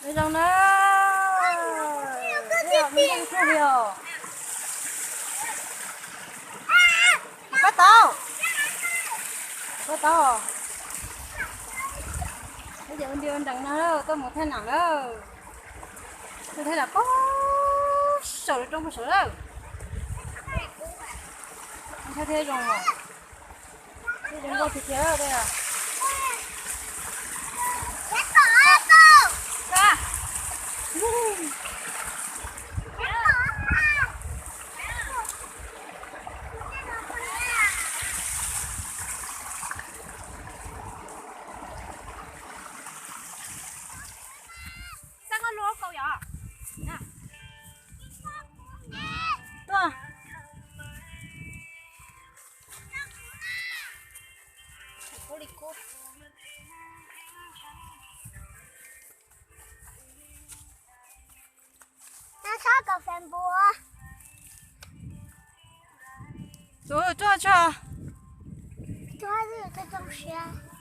Nyob zoo na, nyob zoo na, nyob zoo na. Pab tau, pab tau. Ces ua nti ua nrees no, tuaj mus thaij nam lawm. Tuaj thaij nam pog saum lub roob pog saud lawm. Thiab zoo, thiab zoo nkauj tiag tiag. Tuaj. Txus, tsuag tsuag. Tsuag, tsuag zoo siab.